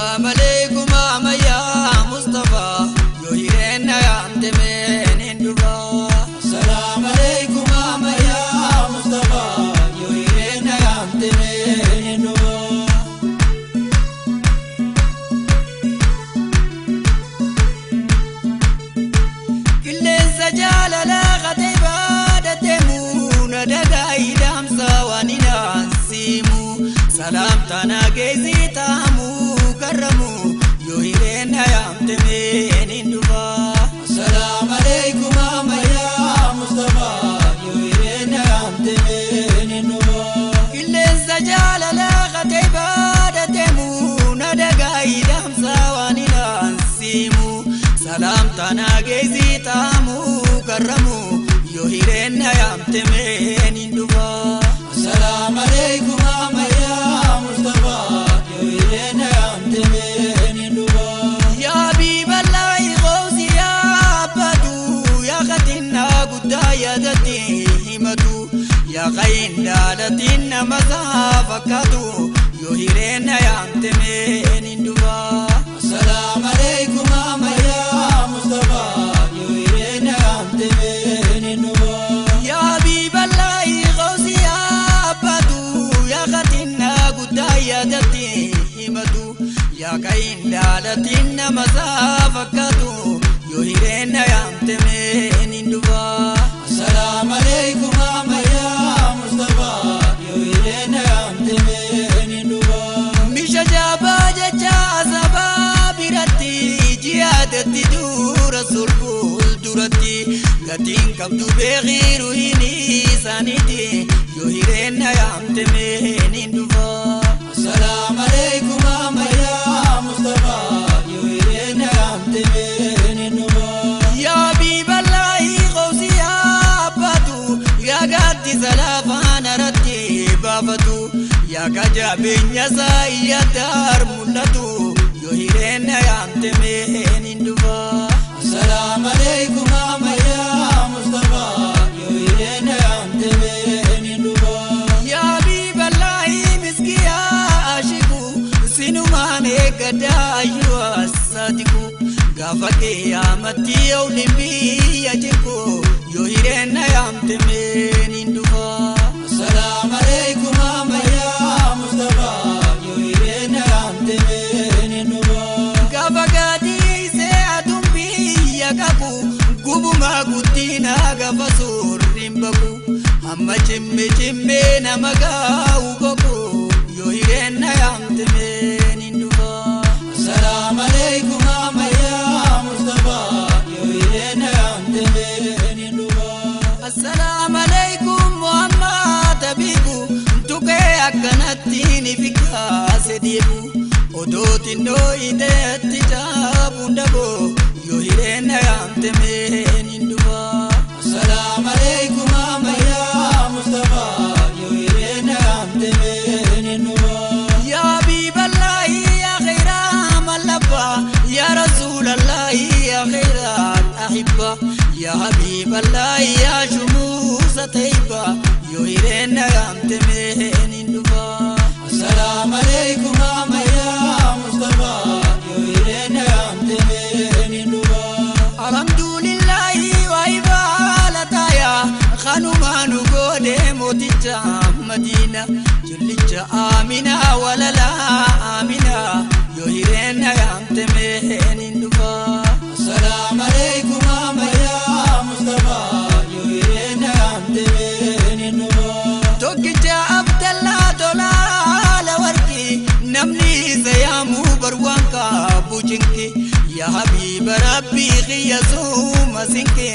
Assalamu alaikum ya Mustafa yoo hireen yaamte meen dhufa. Assalamu alaikum ya Mustafa yoo hireen yaamte meen dhufa. Qilleensa jaalalaa qatee baadateemu na dagaa dhaamsa waan hin siimu salaamtaa na geessitaamu karramu yoo hireen yaamte meen dhufa. Assalamu alaikum ya Mustafa yoo hireen yaamte meen dhufa. Qilleensa jaalalaa qatee baadateemu na dagaa dhaamsa waan hin siimu salaamtaa na geessitaamu karramu yoo hireen yaamte meen dhufa. Assalamu alaikum ya Mustafa yoo hireen yaamte meen dhufa. Ya Habiballahi qawsi yaabbatu yaa qatinna guddaa yaadatti himatu yaa qayin daalatiin nama isaa fakkaatu yoo hireen yaamte meen dhufa. Assalamu alaikum ya Mustafa yoo hireen yaamte meen dhufa. Ya Habiballahi qawsi yaabbatu yaa qatinna guddaa yaadatti himatu yaa qayin daalatiin nama isaa fakkaatu yoo hireen yaamte meen dhufa. Assalamu alaikum ya Mustafa yoo hireen yaamte meen dhufa. Misha jabaa jecha sabaa biratti jihaadatti dura sulful duratti gatiin qabdu beekiru hin isaaniiti yoo hireen yaamte meen dhufa. Assalamu alaikum ya Mustafa yoo hireen yaamte meen dhufa. Ya Habiballahi qawsi yaabbatu yaa gaaddisa lafaan irratti baafatu yaa kajabeenya isaa iyyataar mul'atu yoo hireen yaamte meen dhufa. Assalamu alaikum ya Mustafa yoo hireen yaamte meen dhufa. Ya Habiballahi miskiyaa ashiku sinumaan eeggadhaa ayyuu assaatiku gaafa qiyyaamatti ooliin biyya jinku yoo hireen yaamte meen dhufa. Assalamu alaikum ya Mustafa yoo hireen yaamte meen dhufa. Gaafa gaadiisee aduun biyya qabu gubumaa guddina gaafa suurriin baqu hamma cimme cimmee nama gaa'u boqu yoo hireen yaamte meen dhufa. Assalamu alaikum ya Mustafa yoo hireen yaamte meen dhufa. Assalamu alaikum Muhammad Habibu tuqee akkanatti ni fikkaase deebu odoo xinnoo iteetti caabuun daboo yoo hireen yaamte meen dhufa. Assalamu alaikum ya Mustafa yoo hireen yaamte meen dhufa. Ya Habiballahi ya khayra mallabba ya Rasulallahi ya khayra ahibba ya Habiballahi ya shumuusa tayyiba yoo hireen yaamte meen dhufa. Assalamu alaikum ya Mustafa yoo hireen yaamte meen dhufa. Alhamdulillahi wa ibalataya kanumaanu goone mooticha Madiina jullicha Amina walala Amina yoo hireen yaamte meen dhufa. Assalamu alaikum ya Mustafa yoo hireen yaamte meen dhufa. Tokkicha Abdallaa tolaala warqi namni isa yaamuu barwaan qabu cinqi yaa Habiba Rabbii xiyya suuma sinqi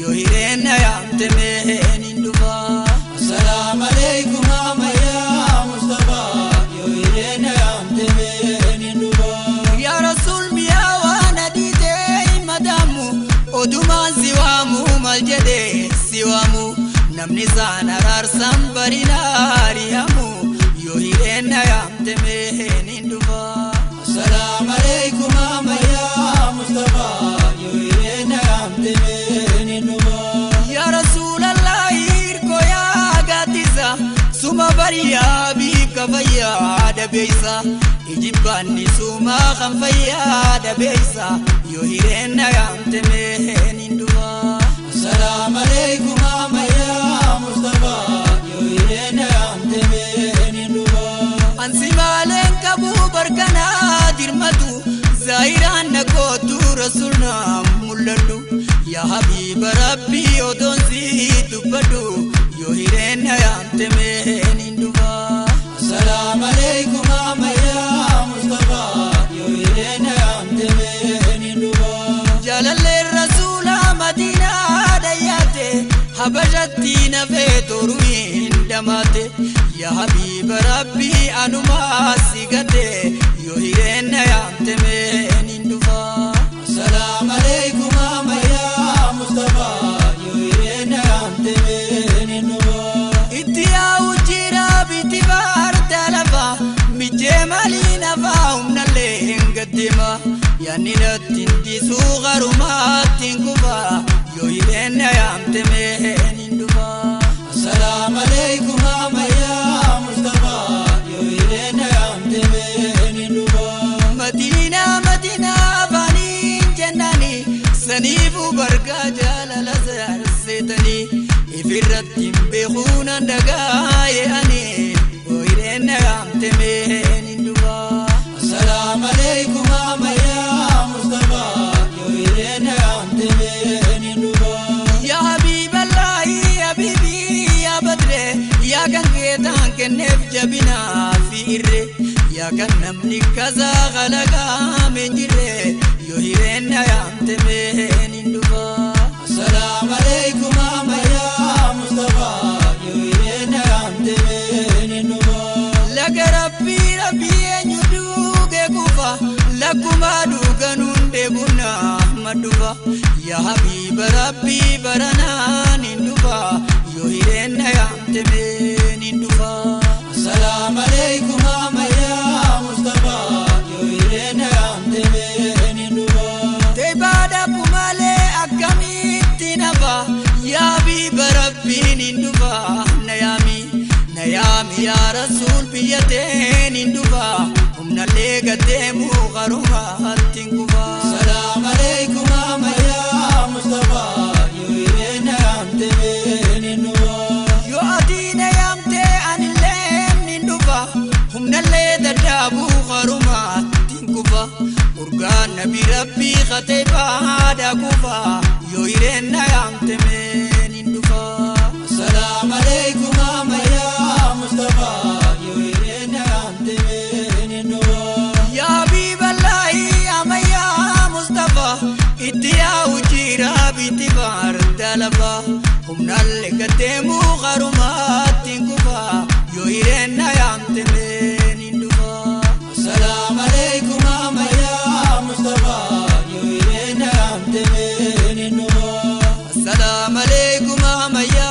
yoo hireen yaamte meen dhufa. Assalamu alaikum ya Mustafa yoo hireen yaamte meen dhufa. Ya Rasuul miyaa waan adiitee madaamu odumaan si waamu maal jedhee si waamu namni isaan araarsan barina ari'amu yoo hireen yaamte meen dhufa. Assalamu alaikum ya Mustafa yoo hireen yaamte meen dhufa. Ya Rasuulallahi hirkoo yaa gaaddisa suma bariyaa biif Kafayyaa dabeessa ijibbaanni sumaa kan fayyaa dabeessa yoo hireen yaamte meen hin dhufa. Assalaamu alaikum ammayyaa Mustafa yoo hireen yaamte meen hin dhufa. Ansi maaleen qabu barkanaa dirmatu zaayiraan na kootu rasuulnaa mul'adhu yaa habiiba rabbii otoon si dubbadhu yoo hireen yaamte meen hin dhufa. Assalaamu alaikum ammayyaa Mustafa yoo hireen yaamte meen hin dhufa. Jaalalleen rasuula Madiinaa dhayyaate Habashatti nafee toruu hin dhamaate yaa habiiba rabbii anumaa si gate yoo hireen yaamte meen hin dhufa. Assalaamu alaikum ammayyaa Mustafa yoo hireen yaamte meen hin dhufa. Itti yaa'u jira biti baarta lafa mijjee maalii nafaa humnallee hin gaddeema yaanni natti hin dhiisuu garumaatti hin kufa yoo hireen yaamte meen hin dhufa. Assalaamu alaikum ammayyaa Mustafa yoo hireen yaamte meen hin dhufa. Madiinaa Madiinaa afaaniin jennaani saniifuu bargaa jaalala seetanii ifirratti hin beekuun handagaa ye'anii yoo hireen yaamte meen hin dhufa. Assalaamu alaikum ammayyaa Mustafa yoo hireen yaamte meen hin dhufa. Yaa Habiiballaahi Habiibii yaa Badree yaa kan geetaan kenneef jabinaa fi irree yaa kan namni kasaa kalaqaa meen jirree yoo hireen yaamte meen hin dhufa. Assalaamu alaikum ammayyaa Mustafa yoo hireen yaamte meen hin dhufa. Laga rabbii rabbii eenyu duugee kufa lakkumaa dhuganuun deebunaa maddufa yaa habiiba rabbii baranaan hin dhufa yoo hireen yaamte meen hin dhufa. Assalaamu alaikum ammayyaa Mustafa yoo hireen yaamte meen hin dhufa. Teebaadha malee akkamitti nafa yaa habiiba rabbiin hin dhufa na yaami na yaami yaa rasuul biyya teen hin dhufa humnallee gaddeemuu qarumaatti hin kufa. Assalaamu alaikum ammayyaa Mustafa yoo hireen yaamte meen hin dhufa. Yoo ati na yaamte anillee ni dhufa humnallee daddaabuu qarumaatti hin kufa urgaan nabi rabbii katee baadhaa kufa yoo hireen na yaamte meen hin dhufa. Assalaamu alaikum ammayyaa Mustafa yoo hireen yaamte meen hin dhufa. Yaa Habiiballaahi ammayyaa Mustafa itti yaa'u jira biti baarta lafa humnallee gaddeemuu qarumaatti hin kufa yoo hireen na yaamte meen hin dhufa. Assalaamu alaikum ammayyaa Mustafa yoo hireen yaamte meen hin dhufa. Assalaamu alaikum ammayyaa.